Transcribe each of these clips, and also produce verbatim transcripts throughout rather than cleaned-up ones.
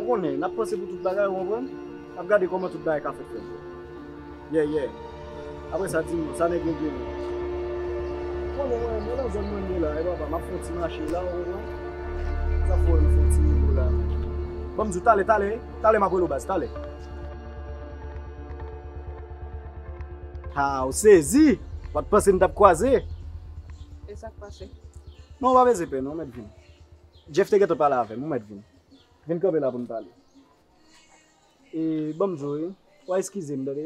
Ou konnen, n ap panse pou tout bagay, ou konprann? N ap gade kòman tout bagay ka fèt fèt. Yeah, yeah. Apre sa, di m non, sa nèg regle non. Ou konnen mwen, mwen nan zòn mwen ye la, e papa, m ap fè yon ti mache la, ou konprann? Sa fè m fè yon ti nivo la. Ban m di w, talè, talè, talè m ap rele w baz, talè. Ha, ou sezi! Ou pa t panse n t ap kwaze? E sa k pase? Non, ou pa bezwen pè non, ou mèt vin. Jeff te gentan pale avè m, ou mèt vin. Vin kanpe la pou n pale. E ban m di w, wi, w a eskize m, tande,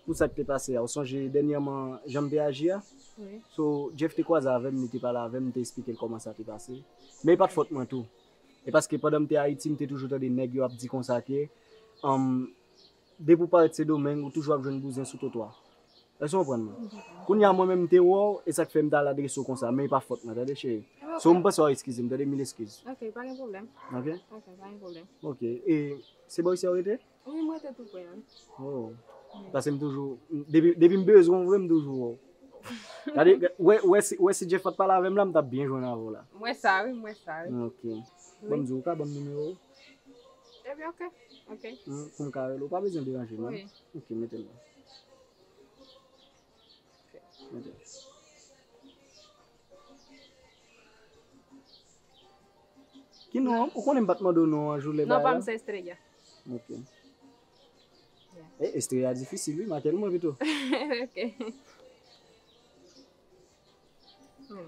pou sa k te pase a. Ou sonje dènyèman jan m te aji a? Wi. So, Jeff te kwaze avè m, li te pale avè m, m te esplike l kòman sa te pase. Men e pa t fòt mwen tou. E paske pandan m te Ayiti, m te toujou tande nèg yo ap di konsa ke, um, depi w parèt Sendomeng, ou toujou ap jwenn bouzen sou twotwa. Èske w konprann mwen? Kounye a, mwen menm, m te wè w, e sa k fè m t al adrese w konsa, men e pa fòt mwen, tande, cheri. So, m panse w a eskize m, tande, mil eskiz. Ok, pa gen pwoblèm. Ok? Ok, pa gen pwoblèm. Ok, e se bò isi a w rete? Wi, m rete tou pre a, wi. Oh. Wi. Paske m toujou, m- depi, depi m bezwen w vre, m toujou wè w. Gade, wè, wè si, wè si Jeff pa t pale avè m la, m t ap byen jwenn avè w la. M wè sa, wi, m wè sa, wi. Ok. Wi. Ban m di w, ou ka ban m nimewo w? Ebyen, ok. Ok. Hmm, pou m ka rele w, ou pa bezwen deranje m, non? Wi. Ok, mete l la. Mete l. Ki non? Ou konnen m pa t mande w non an, jou lè bagay la? Non, pa m se Estrella. Ok. Yeah. E, Estrella difisil, wi, make l mwen pito. Ok. Hmm.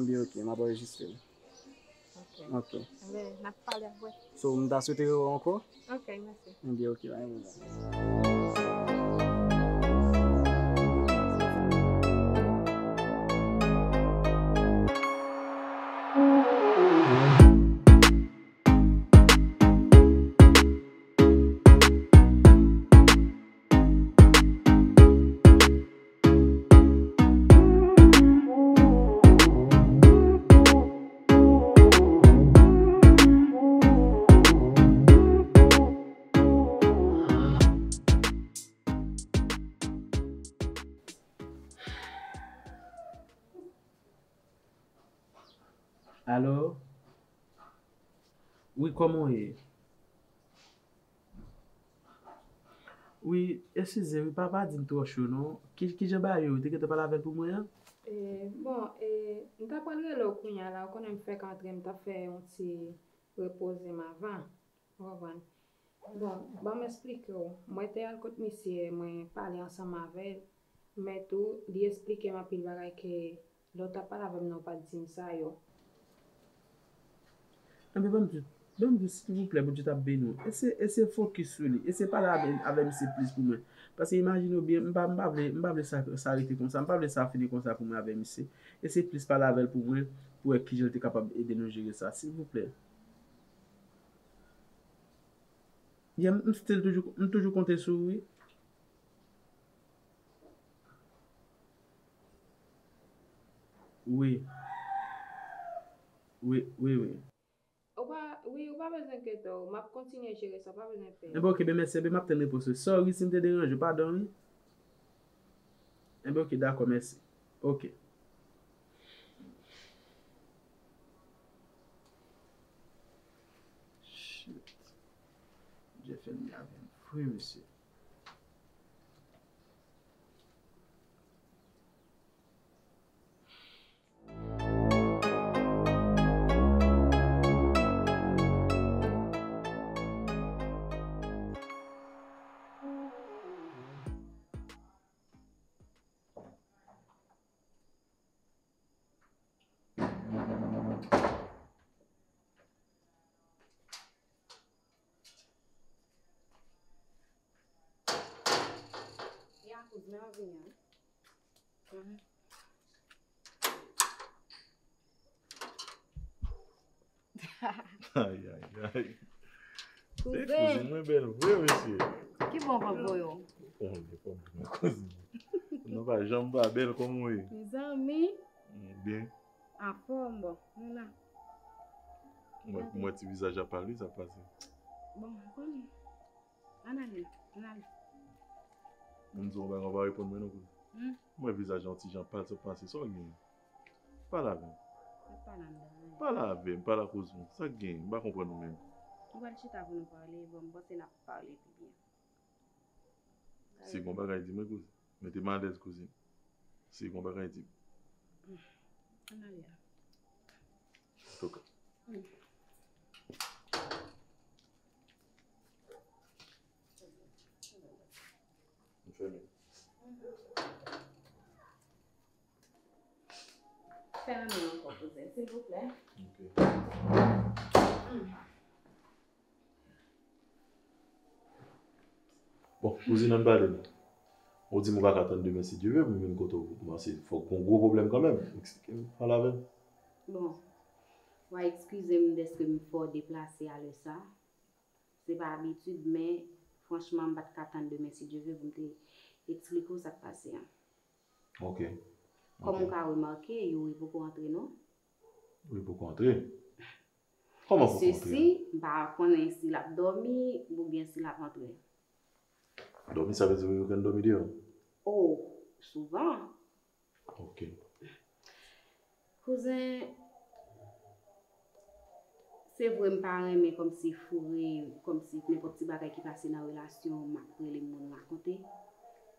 Ebyen, ok, m ap anrejistre l. Ok. Ok. Ebyen, n ap pale apre. So, m ta swete rewè w ankò? Ok, mèsi. Ebyen, ok, pa gen pwoblèm. Alo? Wi, kòman w ye? Wi, eskize, wi, pa, pa di m twò cho, non. Ki, kijan bagay yo? Ou te gentan pale avè l pou mwen an? E, bon, e, m ta pral rele w kounye a la, ou konnen m fèk antre, m t ap fè yon ti repoze m avan. Ou konprann? Bon, ban m esplike w. Mwen te al kot misye, mwen pale ansanm avè l. Men tou, li esplike m anpil bagay ke lè w t ap pale avè m nan, ou pa t di m sa yo. Anben, ban m di w, ban m di w, silvouplè, Bondye t ap beni w. Eseye, eseye fokis sou li. Eseye pale avè, avè misye plis pou mwen. Paske imajine w byen, m pa, m pa vle, m pa vle sa, sa rete konsa. M pa vle sa fini konsa pou mwen avè misye. Eseye plis pale avè l pou mwen, pou wè kijan l te kapab ede nou jere sa, silvouplè. Yeah, m, m still toujou, m toujou konte sou ou, wi. Wi. Wi, wi, wi. Ou pa, wi, ou pa bezwen enkyete w. M ap kontinye jere sa, ou pa bezwen pè. Enben, ok, ben mèsi, enben m ap tann repons ou. Sorry si m te deranje w, padon, wi. Enben, ok, dakò, mèsi. Ok. Shit. Jeff ennmi avè m vre, mesye. Ya, kouz, men an vini an. Mhm. Ay, ay, ay. Se kouzin mwen bèl vre, mesye. Ki bò w voye w? Bon, li pa bon, kouzin. Nou pa janm pa bèl kòm ou ye. Mezanmi. Byen. Anfòm, bon, nou la. Mwen, mwen ti vizaj ap pale, sa pase. Bon, konnen. Ann ale, ann ale. Moun di w yon bagay, w pa reponn mwen non, kouzin. Hmm? Mwen vizaj yon ti jan pal, sa pase, sa w gen? Pale avè m. Mwen pale anndan, wi. Pale avè m, pale akoz mwen. Sa k gen? M pa konprann ou menm. Nou pral chita pou nou pale, bon, m panse n ap pale pi byen. Si gon bagay, di mwen, kouzin. Mete m alèz, kouzin. Si gon bagay, di m. Ann ale a. Antouka. M fèmen. Fèmen mwen ankò, kouzin, silvouplè. Ok. Bon, kouzin, ann pale non. Ou di m ou pa ka tann demen, si Dye vle, pou m vin kote w. Bon, se fòk gon gwo pwoblèm kanmenm. Eksplike m, pale avè m. Bon, w a eskize m dèske m fè w deplase a lè sa. Se pa abitid, men franchman, m pa t ka tann demen, si Dye vle, pou m te eksplike w sa k pase a. Ok. Kòm ou ka remake, Youri poko antre non. Youri poko antre? Kòman poko antre? Sesi, m pa konnen si l ap dòmi oubyen si l ap antre. Dòmi, sa vle di Youri konn dòmi deyò? Oh, souvan. Ok. Kouzen, se vre m pa renmen kòmsi foure, kòmsi nenpòt ti bagay ki pase nan relasyon, m ap rele moun rakonte.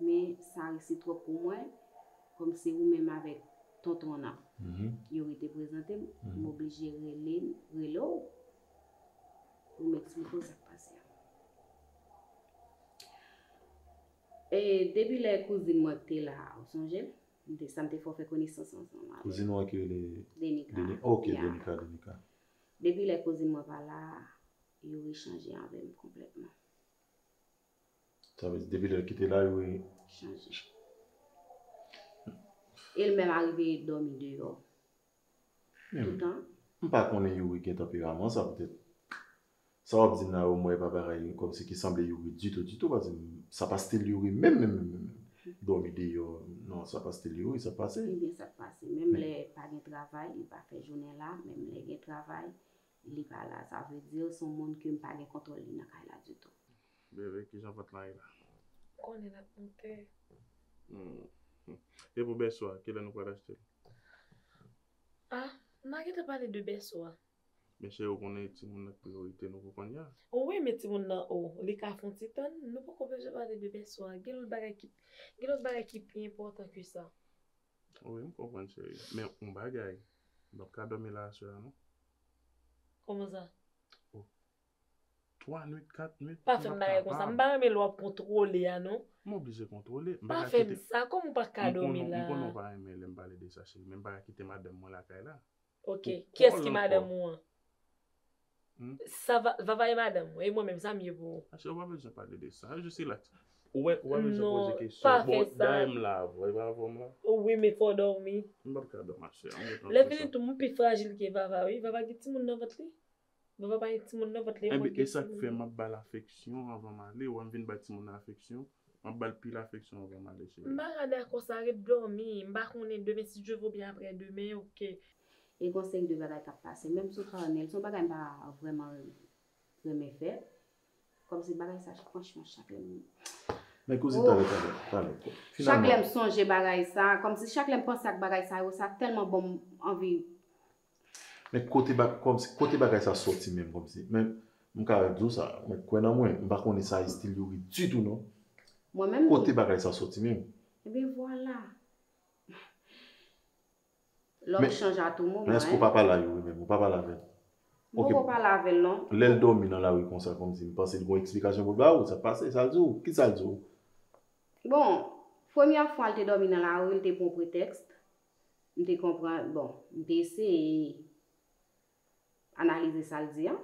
Men sa resi twòp pou mwen, kòmsi ou menm avèk tonton an. Mhm. Youri te prezante m, m Mhm. oblije rele, rele w pou m eksplike w sa k pase a. E depi lè kouzin mwen te la, ou sonje? M te, sa m te fè w fè konesans ansanm avè l. Kouzin ou an ki rele Denika. Deni-, ok, Ya. Denika, Denika. Depi lè kouzin mwen pa la, Youri chanje avè m konplètman. Sa vle di, depi lè l kite la, Youri Chanje. E l menm arive dòmi deyò. Men, toutan. M pa konnen Youri gen tanperaman sa, petèt. Sa w ap di m la yo, m wè pa bagay kòmsi ki sanble Youri ditou, ditou, paske sa pa stil Youri menm, menm, menm, menm. Dòmi deyò, non, sa pa stil Youri, sa k pase. Ebyen, sa k pase. Menm Men lè pa gen travay, li pa fè jounen la, menm lè gen travay, li pa la. Sa vle di, se yon moun ke m pa gen kontwòl li nan kay la ditou. Bebe, kijan vant lan ye la? Konnen l ap moute. Hmm. E pou bèso a, kilè nou pral achte l? Ah, n a gentan pale de bèso a. Men cheri, ou konnen timoun nan k priyorite nou pou kounye a. Wi, men timoun nan, o, li ka fè yon ti tann. Nou poko bezwen pale de bèso a. Gen lòt bagay ki, gen lòt bagay ki pi enpòtan ke sa. Wi, m konprann, cheri. Men yon bagay, m p ap ka dòmi la aswè a, non. Kòman sa? Oh. Twa nwit, kat nwit, m p ap ka. Pa fè m bagay konsa. M pa renmen lè w ap kontwole a, non. M oblije kontwole. M pa ka kite. Pa fè m sa. Kòman w pa ka dòmi la? M konnen, m konnen w pa renmen lè m pale de sa, cheri, men m pa ka kite madanm mwen lakay la. Ok. Pou kiyès ki madanm ou an? Hmm? Sa va, Vava e madanm ou, e mwen menm, sa m ye pou ou? Achè, ou pa bezwen pale de sa. Je suis là. Ou wè, ou pa bezwen poze kesyon. Non, pa fè sa. Bon, dayè m la avè w, e pa avè w m la? Wi, men fò w dòmi. M p ap ka dòmi, achè. Lè fini tou, m pi frajil ke Vava, wi. Vava gen timoun nan vant li. Vava pa gen timoun nan vant li, mwen gen timoun. Enben, e sa k fè m ap ba l afeksyon anvan m ale, ou wè m vin bay timoun nan afeksyon, m ap ba l pil afeksyon anvan m ale, cheri. M pa ka dakò sa, ret dòmi. M pa konnen demen, si Dye vle, oubyen aprè demen, ok. E gon seri de bagay k ap pase. Menm sou Carnel, se yon bagay m pa vrèman renmen fè. Kòmsi bagay sa, franchman, chak lè m... Men kouzin, talè, talè, talè. Chak lè m sonje bagay sa, kòmsi chak lè m panse ak bagay sa yo, sa tèlman ban m anvi. Men kote ba-, kòmsi, kote bagay sa sòti menm, kòmsi? Men m ka di w sa, men kwè nan mwen, m pa konnen sa estil Youri ditou, non. Mwen menm tou. Kote bagay sa sòti menm? Ebyen, vwala. Lòm chanje a tou moman, men èske ou pa pale a Youri menm? Ou pa pale avè l? M poko pale avè l, non. Lè l dòmi nan lari konsa, kòmsi m panse l gon eksplikasyon pou l ba ou, sa k pase, sa l di w? Kisa l di w? Bon, premyè fwa l te dòmi nan lari, l te pran pretèks. M te konprann, bon, m te eseye analize sa l di a.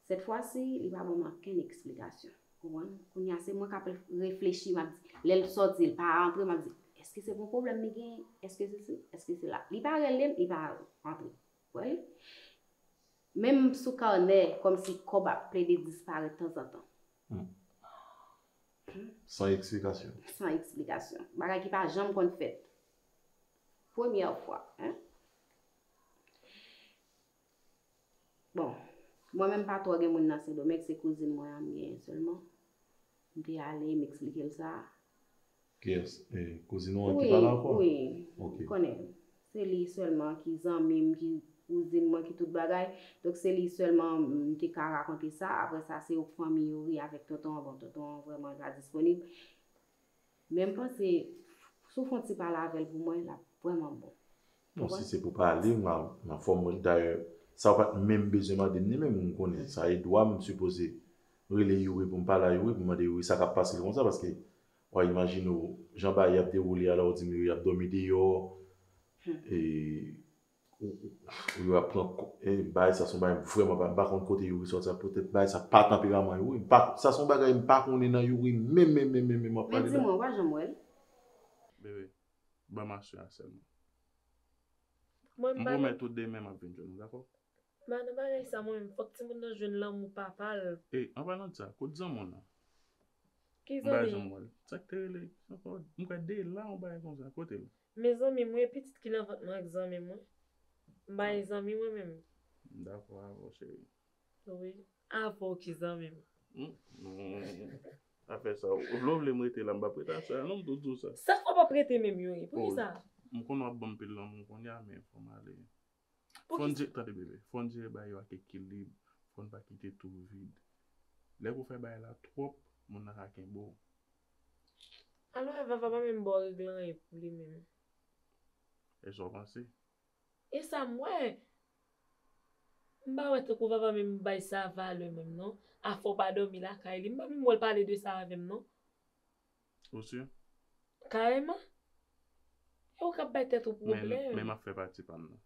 Sèt fwa si, li pa ban m okenn eksplikasyon. Konprann? Kounye a, se mwen k ap reflechi, m ap di, lè l sòti, l pa rantre, m ap di, èske se yon pwoblèm li genyen? Èske se si? Èske se la? Li pa rele m, li pa rantre. Wè? Menm sou kanè, kòmsi kòb ap plede disparèt tanzantan. Hmm. San eksplikasyon. San eksplikasyon. Bagay ki pa janm konn fèt. Premyè fwa, en. Bon, mwen menm pa twò gen moun nan Sendomeng, se kouzin mwen an m genyen sèlman. M te ale, m eksplike l sa. Kiyès? E, kouzin ou an ki pale avè w? Wi, wi. Ok. Ou konnen, se li sèlman ki zanmi m, ki kouzin mwen ki tout bagay. Donk, se li sèlman m te ka rakonte sa. Apre sa, se fanmi Youri avèk tonton an. Bon, tonton an vrèman pa disponib. Men m panse, si w fè yon ti pale avè l pou mwen, l ap vrèman bon. Ou konprann? Non, si se pou pale, m a, m anfòm, mwen, dayè, sa w pa t menm bezwen mande m li menm, m konnen. Sa e dwa m sipoze rele Youri pou m pale a Youri, pou m mande Youri sa k ap pase l konsa, paske, w a imajine w, jan bagay y ap dewoule a la, w di m Youri ap dòmi deyò, e, ou, ou, ou yo ap pran ko-, e, bagay sa se yon bagay m vrèman pa, m pa konn kote Youri sòti a, petèt bagay sa pa tanperaman Youri, m pa, sa se yon bagay m pa konnen nan Youri menm, menm, menm, menm, menm, m ap Men pale di la. Mwen, w pa janm wè l? Bebe, ban m aswè a sèlman. Mwen, m M pa pwomèt ou demen m ap vin jwenn ou, dakò? M pa nan bagay sa mwen menm, fòk timoun nan jwenn lanmou papa l. E, an palan de sa, kote zanmi w lan? Ki zanmi? M pa janm wè l. Sa k te rele, ankò, m kwè de la, yon bagay konsa, kote l? Men zanmi m wi, pitit ki nan vant mwen ak zanmi m wi. M pa gen zanmi mwen menm. M dakò avè w, cheri. Wi. Avè w ki zanmi m. Hmm, hmm. Afè sa, ou vle w vle m rete la, m p ap rete aswè a, non, m tou di w sa. Sa k fè w p ap rete menm, Youri? Poukisa? M konnen w ap ban m pil lanmou kounye a, men fò m ale. Fò n jere, tande, bebe, fò n jere bagay yo ak ekilib, fò n pa kite tou vid. Lè pou fè bagay la twòp, moun nan ka kenbe w. Alò, Vava pa menm ba w regle anyen pou li menm. E sa w panse? E sa m wè. M pa wè tankou Vava menm bay sa valè menm non. Afè w pa dòmi lakay li. M pa menm wè l pale de sa avè m non. Ou si? Karèman. E ou k ap bay tèt ou pwoblèm. Men, men m ap fè pati pa m nan.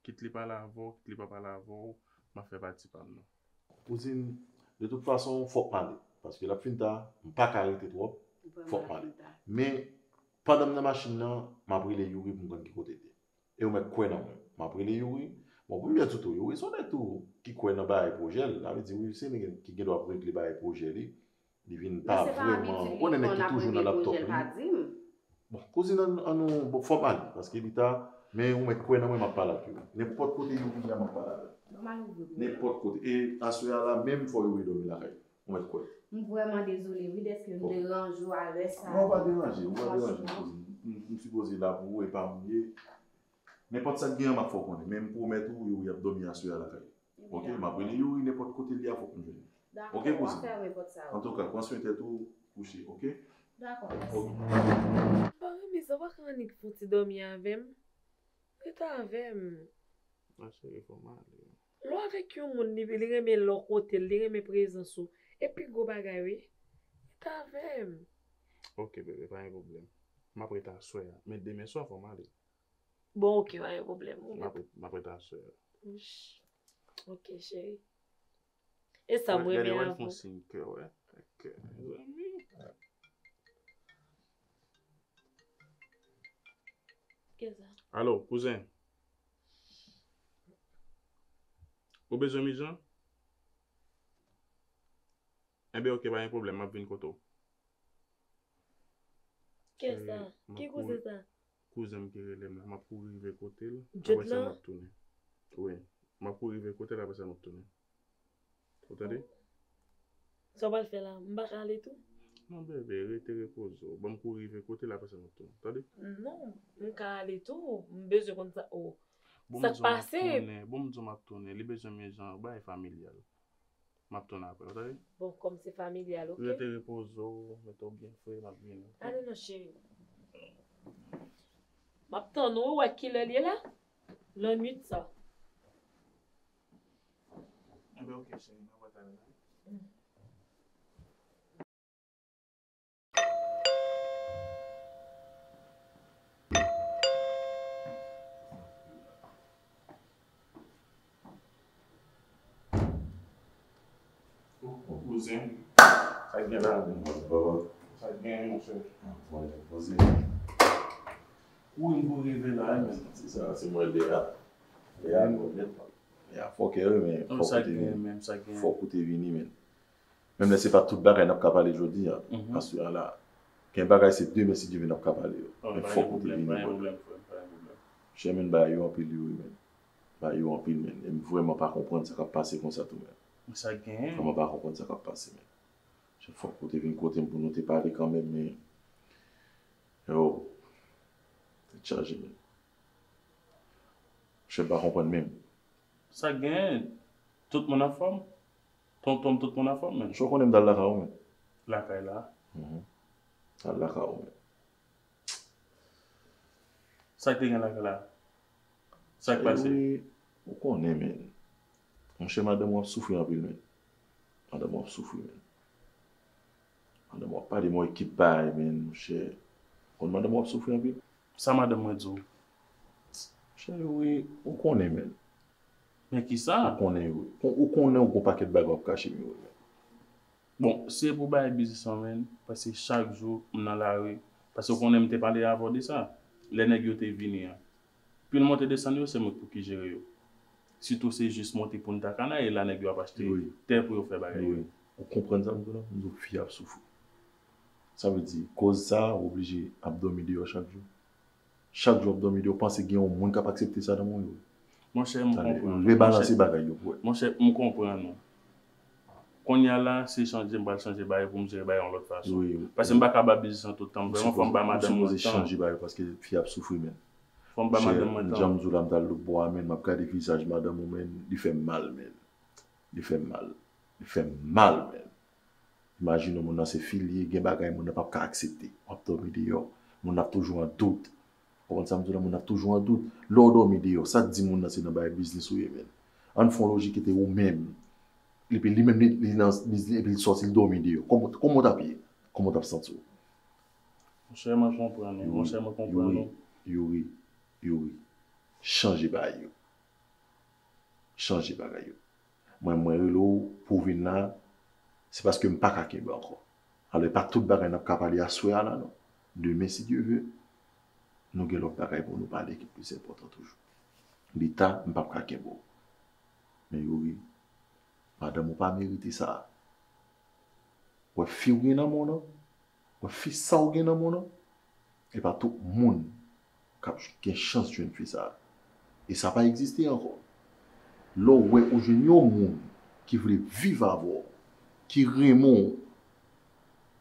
Kit li pale avè w, kit li pa pale avè w, m ap fè pati pa m nan. Kouzin, de tout fason, fòk m ale. Paske l ap fin ta, m pa ka rete twòp, fòk m ale. Men, pandan m nan machin nan, m ap rele Youri pou m konn ki kote l ye. E ou mèt kwè nan mwen. M ap rele Youri. Bon, pou m byen di w tou, Youri se yon nèg tou ki kwè nan bagay pwojè l. Sa vle di, wi, se nèg ki gen dwa ap regle bagay pwojè li. Li vin pa vrèman, ou konnen nèg ki toujou nan laptòp li. Bon, kouzin an, an nou, bon, fò m ale, paske li ta, men ou mèt kwè nan mwen, m ap pale ak Youri. Nenpòt kote Youri ye a, m ap pale avè l. Nenpòt kote. E aswè a la menm, fò Youri dòmi lakay li. Ou mèt kwè. M vrèman dezole, wi, dèske m deranje w a lè sa. Non, ou pa deranje, ou pa deranje, kouzin. M, m sipoze la pou ou, e pa m ye. Nenpòt sa k gen an, m ap fè w konnen. Men m pwomèt ou, Youri ap dòmi aswè a lakay li. Ok, m ap rele Youri nenpòt kote l ye a, fòk m jwenn li. Ok, kouzin. Antouka, pran swen tèt ou, kouche, ok? Dakò, mèsi. M pa renmen sa, w pa ka annik fè yon ti dòmi avè m? Rete avè m. Ma chérie, fò m ale. Lè w avèk yon moun, li, li renmen lè w kote l, li renmen prezans ou. E pi gwo bagay, wi. Rete avè m. Ok, bebe, pa gen pwoblèm. M ap rete aswè a. Men demen swa, fò m ale. Bon, ok, pa gen pwoblèm. M ap, m ap rete aswè a. Ch-, ok, cheri. E sa m renmen avè w. Gade, wè, l fè yon siy kè, wè. Kè, mezanmi. Kisa? Alo, kouzen. Ou bezwen m ijan? Enben, ok, pa gen pwoblèm, m ap vin kote w. Kisa? Ki kouzen sa? Kouzen m ki rele m la, m ap kouri rive kote l, apre sa m ap tounen. Wi, m ap kouri rive kote l, apre sa m ap tounen. Ou tande? Sa w pral fè la? M pa ka ale tou? Non, bebe, rete repoze w. Ban m kouri rive kote l, apre sa m ap tounen. Tande? Non, m ka ale tou. M bezwen konn sa. Oh. Sa k pase? Bon, m di w m ap tounen. Li bezwen m ijan, bagay familyal. M ap tounen apre, ou tande? Bon, kòm se familyal, ok. Rete repoze w, mete w byen fre, m ap vini, ok? Ale non, cheri. M ap tann ou, ou wè kilè l ye la? Lannwit sa. Enben, ok, cheri, m ap wè talè la. Ou, ou kouzen. Sa k gen la menm, papa? Sa k gen, monchè? Mwen poze. Ou vin pou rive la, men. Se sa, se mwen de a. De a, mwen nèt. De a, fòkè, wi, men fòk ou te vini. Fòk ou te vini, men. Menm lè se pa tout bagay n ap ka pale jodi a, aswè a la. Gen bagay se demen, si Dye vle, n ap ka pale yo. Men fòk ou te vini, brother. Chè, men, bagay yo anpil, yo, men. Bagay yo anpil, men. E m vrèman pa konprann sa k ap pase konsa tou, men. Sa gen. Vrèman pa konprann sa k ap pase, men. Chè, fòk ou te vin kote m pou nou te pale kanmenm, men. Yo. Tèt chaje, men. Chè, m pa konprann menm. Sa k genyen? Tout moun anfòm? Tonton m, tout moun anfòm, men. Cho konnen m t al lakay ou, men. Lakay la? Mhm. Al lakay ou, men. Sa k te gen lakay la? Sa k pase? Wi, ou konnen, men. Monchè, madanm ou ap soufri anpil, men. Madanm ou ap soufri, men. Madanm ou ap pale m yon ekip bagay, men, monchè. Konn madanm ou ap soufri anpil? Sa madanm mwen di w? Monchè, wi, ou konnen, men. Men kisa? Ou konnen, wi. Ou konnen ou gon pakèt bagay w ap kache m yo, men. Bon, se pou bagay biznis lan, men, paske chak jou m nan lari, paske ou konnen m te pale avè w de sa, lè nèg yo te vini an. Pil monte desann yo, se mwen pou ki jere yo. Sitou se jis monte pou n ta ka nan, e la nèg yo ap achte tè pou yo fè bagay yo. Wi. Ou konprann sa m di w la? M di w fi ap soufri. Sa vle di, koz sa, ou oblije ap dòmi deyò chak jou. Chak jou w ap dòmi deyò, w panse gen yon moun k ap aksepte sa nan men w? Monchè, m konprann ou. Rebalanse bagay yo pou wè. Monchè, m konprann ou. Kounye a la, se chanje, m pral chanje bagay pou m jere bagay yon lòt fason. Wi, wi. Paske m pa ka ba biznis lan tout tan m. Vrèman, fò m ba madanm mwen tan. Ou sipoze chanje bagay paske fi ap soufri, men. Fò m ba madanm mwen tan. Monchè, jan m di w la, m t al lòtbò a, men, m ap gade vizaj madanm ou, men, li fè m mal, men. Li fè m mal. Li fè m mal, men. Imajine w, moun nan se fi l ye, gen bagay moun nan p ap ka aksepte. W ap dòmi deyò, moun nan ap toujou an dout. Ou konprann sa m di w la, moun nan ap toujou an dout. Lè w dòmi deyò, sa k di moun nan se nan bagay biznis ou ye, men. Ann fè yon lojik ki te ou menm. Epi li menm, li, li nan, li, epi li sòti, li dòmi deyò. Kòman, kòman w t ap ye? Kòman w t ap santi w? Monchè, mwen konprann ou. Monchè, mwen konprann ou. Youri, Youri, Youri, chanje bagay yo. Chanje bagay yo. Mwen, mwen rele w pou w vin la, se paske m pa ka kenbe ankò. Alò, e pa tout bagay n ap ka pale aswè a la, non. Demen, si Dye ve, nou gen lòt bagay pou nou pale ki plis enpòtan toujou. Li ta, m p ap ka kenbe w. Men Youri, madanm ou pa merite sa. Wè fi w gen nan men w nan, wè fi sa w gen nan men w nan, e pa tout moun k ap gen chans jwenn fi sa. E sa pa egziste ankò. Lè w wè ou jwenn yon moun ki vle viv avè w, ki renmen w,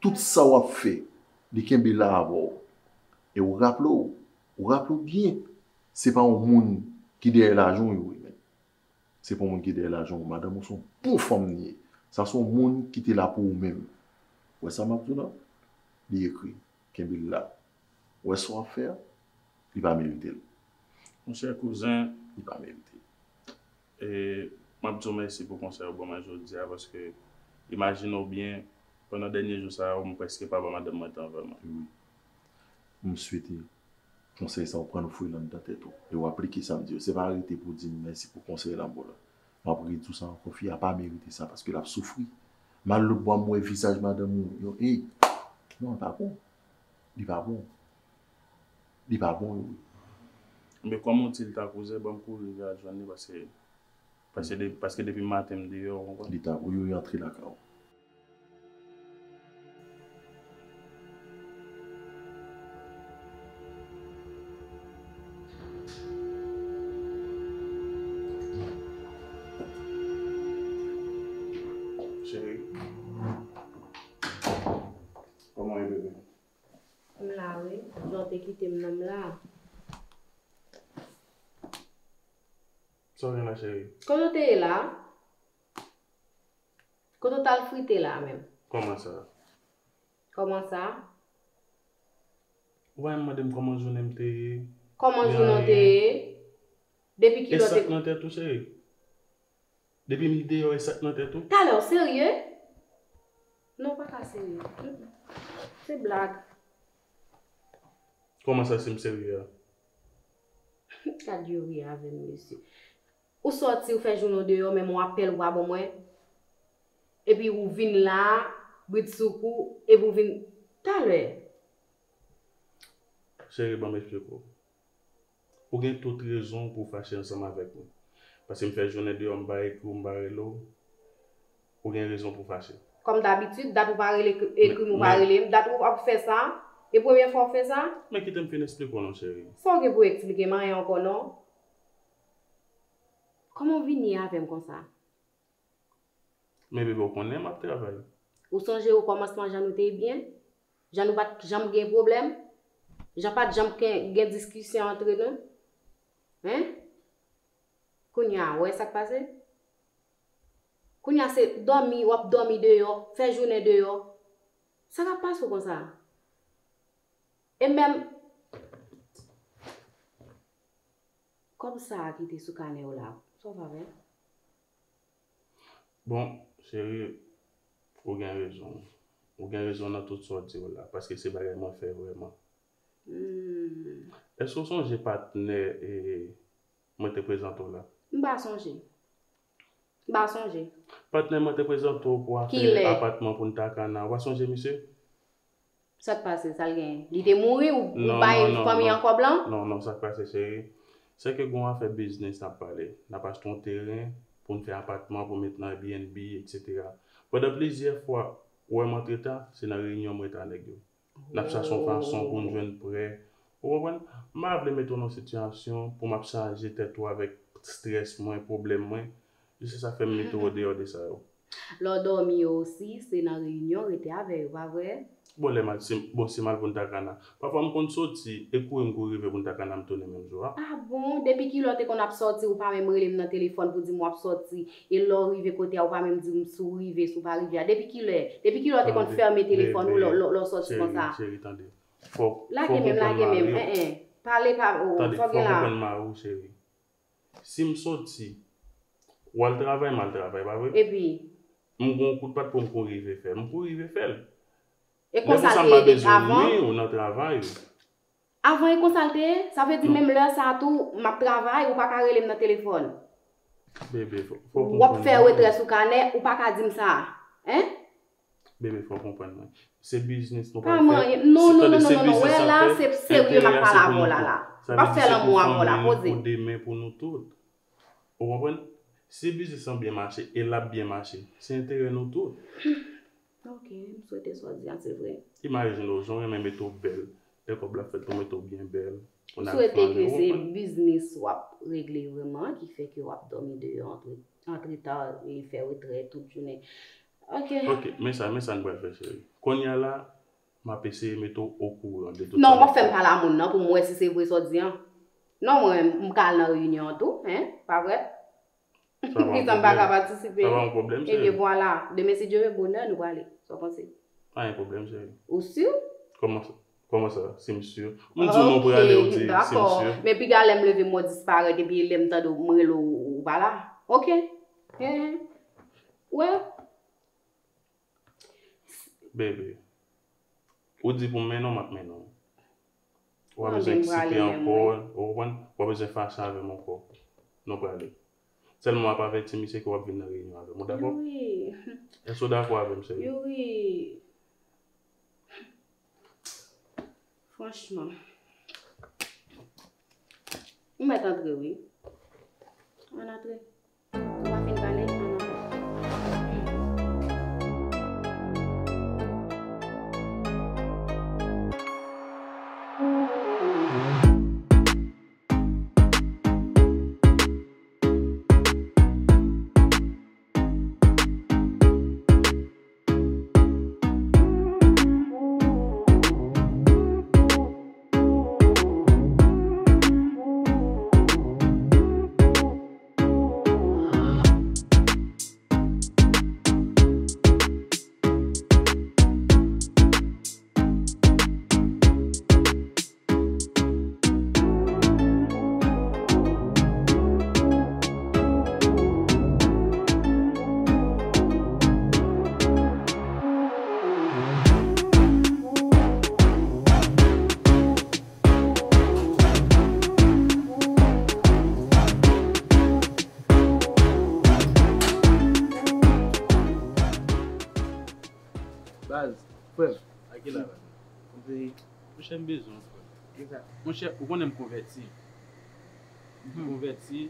tout sa w ap fè, li kenbe la avè w. E w raple w, ou raple w byen, se pa yon moun ki dèyè lajan w yo, men. Se pa yon moun ki dèyè lajan w. Madanm ou se yon bon fanm li ye. Sa se yon moun ki te la pou ou menm. Ou wè sa m ap di w la? Li ekri. Kenbe l la. Ou wè sa w ap fè a? Li pa merite l. Monchè kouzen, li pa merite l. E, m ap di w mèsi pou konsèy ou ban mwen jodi a, paske imajine w byen, pandan dènye jou sa yo, m prèske pa ba madanm mwen tan vrèman. Wi. M swete konsèy sa w pran l fouye l anndan tèt ou. E w aplike sa m di yo. Se pa rete pou w di m mèsi pou konsèy la m ba w la. M ap redi w sa ankò, fi a pa merite sa paske l ap soufri. M al lòtbò a m wè vizaj madanm ou. Yo, ey! Non, li pa bon. Li pa bon. Li pa bon, Youri. Men kòm ou di l ta kouzen, ban m kouri rive al jwenn li paske, paske, de, paske depi maten m deyò, ou konprann? Li ta, Youri, antre lakay ou. Cheri, kòman w ye, bebe? M la wi, jan w te kite m nan, m la. Sa w gen la, cheri? Kote w te ye la? Kote w t al frite la menm? Kòman sa? Kòman sa? Ou pa menm mande m kòman jounen m te ye? Kòman jounen w te ye? Depi kilè w te... E sa k nan tèt ou, cheri? Depi m deyò, e sa k nan tèt ou? Talè, w serye? Non, w pa ka serye. Mm, mm. Se blag. Kòman sa, si m serye a? Gad Youri avè m, mesye. Ou sòti, ou fè jounen w deyò, menm yon apèl ou pa ban mwen. Epi ou vin la, bridsoukou, epi ou vin talè. Cheri, ban m eksplike w. Ou gen tout rezon pou w fache ansanm avèk mwen. Paske m fè jounen deyò, m pa ekri w, m pa rele w. Ou gen rezon pou w fache. Kòm dabitid, dat ou pa rele, ekri m, ou pa rele m, dat ou ap fè sa, e premye fwa w fè sa? Men kite m fin eksplike w non, cheri. Sa w gen pou eksplike m anyen ankò non? Kòman w vini avè m konsa? Men bebe, w konnen m ap travay. Ou sonje okòmansman jan nou te ye byen? Jan nou pa t janm gen pwoblèm? Jan pa t janm gen, gen diskisyon antre nou? Hen? Kounye a, ou wè sa k pase? Kounye a se dòmi, w ap dòmi deyò, fè jounen deyò. Sa k ap pase w konsa? E menm kòb sa a ki te sou kanè w la, sa w fè avè l? Bon, cheri, ou gen rezon. Ou gen rezon nan tout sa w di yo la, paske se bagay mwen fè vrèman. Hmm. Èske w sonje patnè e mwen te prezante w la? M pa sonje. M pa sonje. Patnè mwen te prezante w pou afè Kilè? Apatman Punta Cana. Ou pa sonje misye? Sa k pase? Sa l genyen? Li te mouri? Ou, ou Non, bay non, non, fanmi non. an kòb la? Non, non, sa k pase, cheri. Se ke gon afè biznis n ap pale. N ap achte yon teren pou n fè apatman, pou n met nan Airbnb, etsetera. Pandan plizyè fwa, ou wè m antreta, se nan reyinyon m rete a nèg yo. N ap chache yon fason pou n jwenn prè. Ou konprann? M pa vle mete w nan sitiyasyon pou m ap chaje tèt ou avèk estrès mwen, pwoblèm mwen. E se sa fè m mete w andeyò de sa yo. Lè w dòmi yo osi, se nan reyinyon w rete avè yo, pa vre? Bon, lè m al, si, bon, si m al Punta Cana. Pafwa m konn soti e kouri m kouri rive Punta Cana m tounen menm jou a. Ah bon? Depi kilè w te konn ap sòti, ou pa menm rele m nan telefòn pou di m w ap sòti, e lè w rive kote a, ou pa menm di m si w rive, si w pa rive a? Depi kilè? Depi kilè w te konn fèmen telefòn ou lè w sòti konsa? Cheri, tande. Fòk, fòk ou konprann mari w. Lage menm, lage menm, en, en. Pale pa, oh, Tande, sa w fòk gen ou la? Konprann mari w, cheri. Si m soti, w al travay, m al travay, pa vre? Epi? M gon kout pat pou m kouri rive fè l. M kouri rive fè l. E konsa l te ye depi avan? Lè konsa m pa bezwen nwi w nan travay ou. Avan e konsa l te ye? Sa vle di menm lè sa a tou, m ap travay, ou pa ka rele m nan telefòn. Bebe, fò, fò w W ap konprann fè mwen. Retrè sou kanè, ou pa ka di m sa. Hein? Bebe, fò w konprann mwen. Se biznis nou Pa pral fè. manyen. Non, non, Tande, non, se non, non, biznis wè n ap la, fè. se serye m ap Enterè a se pale pou avè w nou la tout. la. Sa M vle ap di fè se lanmou pou avè w la, fanmi nou, poze. Pou demen, pou nou tout. Ou konprann? Si biznis lan byen mache, e l ap byen mache, se enterè nou tout. Ok, m swete sa w di a, se vre. Imajine w, jan w renmen mete w bèl. Lè kòb la fèt pou mete w byen bèl. Pou M n al swete flannen, ke ou se konprann? Biznis w ap regle vrèman, ki fè ke w ap dòmi deyò antre, antretan, e fè retrè tout jounen. Ok. Ok, men sa, men sa n pral fè, cheri. Kounye a la, m ap eseye mete w okouran de tout Non, sa w ap fè m pale a moun nan pou m wè si se vre sa w di an. Non, mwen, m ka al nan reyinyon an tou, hein? Pa vre? Sa pa yon Kisa m pa ka pwoblèm. patisipe? Sa pa yon pwoblèm, Ebyen, cheri. Vwala. Demen, si Dye vle, bonè, nou prale. Sa w panse? Pa gen pwoblèm, cheri. Ou si? Kòman sa? Kòman sa? Si m si. M di w non prale, ou di si m si. Dakò. Men piga lè m leve, m wè w disparèt, epi lè m tande w, m rele w, ou pa la. Ok. Hen, hen. Wè. Bebe, ou di pou m mennen w, m ap mennen w. Ou pa Mwen bezwen menm prale eksite menm, ankò, wi. Ou konprann? Ou pa bezwen fache avè m ankò. Nou prale. Sèlman w ap avèti misye ke w ap vin nan reyinyon avè m. Ou dakò? Youri. Èske w dakò avè m, cheri? Youri. Franchman. M mèt antre, wi. Ann antre. Ou pa fin pale, ann antre. Baz, frè m. A ki la, baz? Konpli. Monchè, m bezwen w, frè m. Kisa? Monchè, ou konnen m konvèti. M konvèti,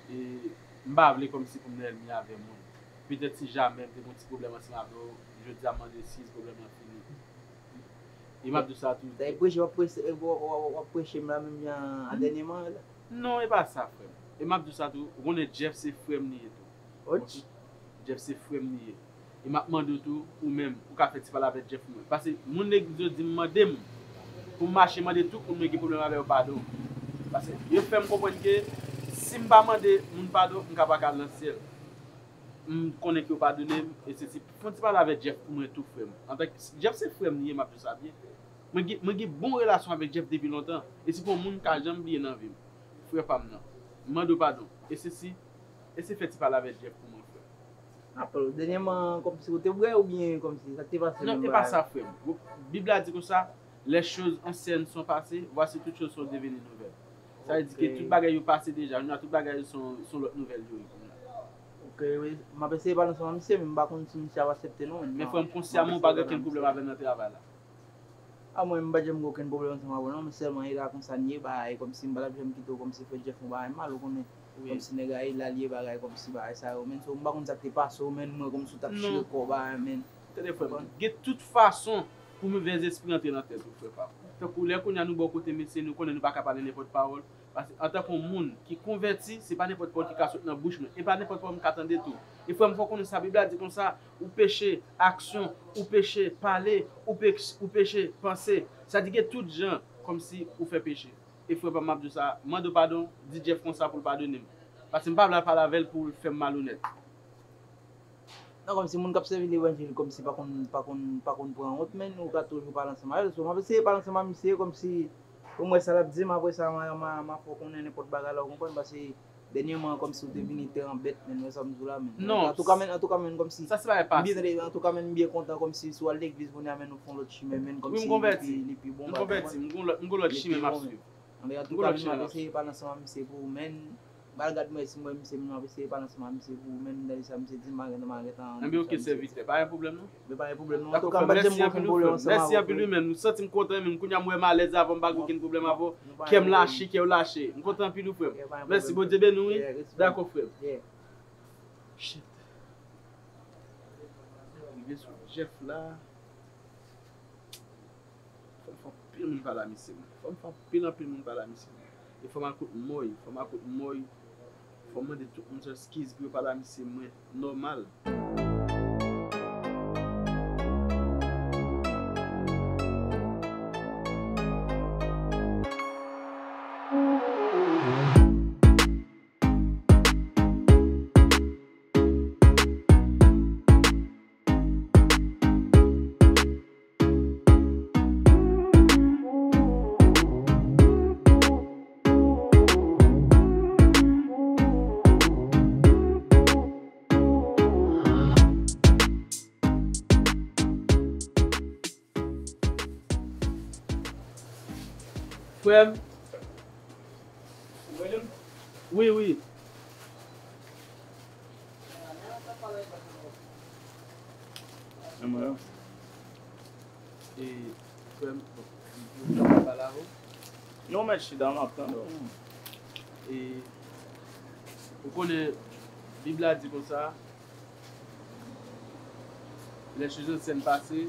e m pa vle kòmsi pou m nan ènmi avè moun. Petèt si jamè m te gon ti pwoblèm ansanm avè w, jodi a m mande eskiz, pwoblèm lan fini. E m ap di w sa toujou. Sa e preche w ap preche, w, w, w, w ap preche m la menm jan a dènyèman la? Non, e pa sa, frè m. E m ap di w sa tou, ou konnen Jeff se frè m li ye tou. Ouch. Jeff se frè m li ye. E m ap mande w tou, ou menm, ou ka fè ti pale avèk Jeff mwen. Paske moun legliz yo di m mande m pou m mache mande tout moun mwen gen pwoblèm avè yo padon. Paske yo fè m konprann ke si Si m pa mande moun padon, m ka pa ka al nan syèl. M konnen ke yo padone m, e se si. Fè yon ti pale avèk Jeff pou mwen tou, frè m. Antanke, Jeff se frè m li ye, m ap di w sa byen. Mwen gen, mwen gen bon relasyon avèk Jeff depi lontan. E se pa yon moun m ka janm bliye nan vi m. Frè pa m nan. M mande w padon. E se si, e se fè ti pale avèk Jeff pou mwen, frè. Apre, dènyèman, kòmsi ou te bwè oubyen kòmsi sa k te pase menm bagay? Non, e pa sa, frè m. Bib la di konsa, les choses anciennes sont passées, voici toutes choses sont devenues nouvelles. Sa vle di ke tout bagay yo pase deja, jodi a tout bagay se yon, se yon lòt nouvèl yo ye kounye a. Ok, wi. M ap eseye pale ansanm ak misye, men m pa konn si misye ap aksepte non, men. Men frè m, konsyaman ou pa gen okenn pwoblèm avè m nan travay la. A mwen, m pa janm gen okenn pwoblèm ansanm avè w non, men sèlman e la konsa n ye, bagay kòmsi m pa t ap janm kite w kòmsi fè Jeff yon bagay mal, ou konnen. Kòmsi nèg la e la l ye bagay kòmsi bagay sa yo, men so m pa konn sa k te pase w, men m wè kòmsi w t ap chire kò w bagay, men. Tande frè m, gen tout fason pou movèz espri antre nan tèt ou, frè pa m. Tankou lè kounye a nou bò kote mesye, nou konnen nou pa ka pale nenpòt pawòl. Paske antanke yon moun ki konvèti, se pa nenpòt pawòl ki ka sot nan bouch mwen. E pa nenpòt pawòl m ka tande tou. E frè m, fò w konnen sa, Bib la di konsa, ou peche aksyon, ou peche pale, ou pe-, ou peche panse. Sa di gen tout jan kòmsi ou fè peche. E frè pa m, m ap di w sa, mande w padon, di Jeff konsa pou l padone m. Paske m pa vle al pale avè l pou l fè m malonèt. Non, kòmsi moun k ap sèvi levanjil kòmsi pa konn, pa konn, pa konn pran wont, men ou ka toujou pale ansanm avè l. So, m ap eseye pale ansanm ak misye kòmsi pou m wè sa l ap di m. Apre sa, m a, m a, m a fè w konnen nenpòt bagay la, ou konprann, paske dènyèman kòmsi ou te vini trè anbèt, men, wè sa m di w la, men. Non. Antouka, men, antouka, men, kòmsi sa se bagay pase. M byen tande, antouka, men, m byen kontan kòmsi si w al legliz kounye a, men, ou fè yon lòt chimen, men, kòmsi li pi, li pi bon. M konvèti, m gon lòt, m gon lòt chimen m ap swiv. Anben, antouka, men, m ap eseye pale ansanm ak misye pou ou, men, m al gad mwen si m wè misye, men m ap eseye pale ansanm ak misye pou ou, men, m tande sa misye di m, m a gentan, m a gentan. Anben, ok, sèvitè, pa gen pwoblèm non. Men pa gen pwoblèm non. Antouka, m pa t janm gen okenn pwoblèm ansanm avè w. Mèsi anpil wi, men. M santi m kontan, men m kounye a m wè m alèz avè w, m pa gen okenn pwoblèm avè w. Kè m lache, kè w lache. M kontan anpil wi, frè m. Mèsi, Bondye beni w wi. Dakò, frè m. Shit. Rive sou Jeff la. Fò m fè anpil moun pale a misye mwen. Fò m fè anpil, anpil moun pale a misye mwen. E fò m al kot Moy, fò m al kot Moy. Fò m mande tout moun sa eskiz pou yo pale a misye mwen nòmal. Frè m. Wi, wi. E, frè m, m kapab pale avè w? Non, mèt chita, m ap tande w. E, ou konnen, Bib la di konsa, les choses anciennes passées,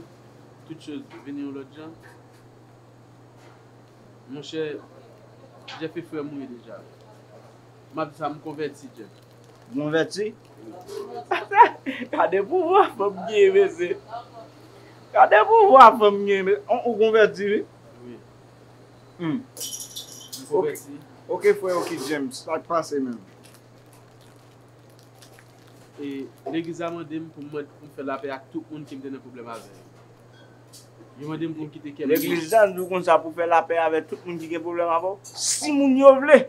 toutes choses vini yon lòt jan. Monchè, Jeff e frè m ou ye deja. M ap di sa, m konvèti, Jeff. Konvèti? Gade pouvwa fanm gen, mesye. Gade pouvwa fanm gen, mesye. Ou, ou konvèti, wi? Wi. Hmm. M konvèti. Ok, ok, frè, ok, James. Sa k pase menm? E legliz la mande m pou m mande, pou m fè lapè ak tout moun ke m te nan pwoblèm avè yo. Yo mande m pou m kite kè m. Legliz la di w konsa pou fè lapè avè tout moun ki gen pwoblèm avè w. Si moun yo vle,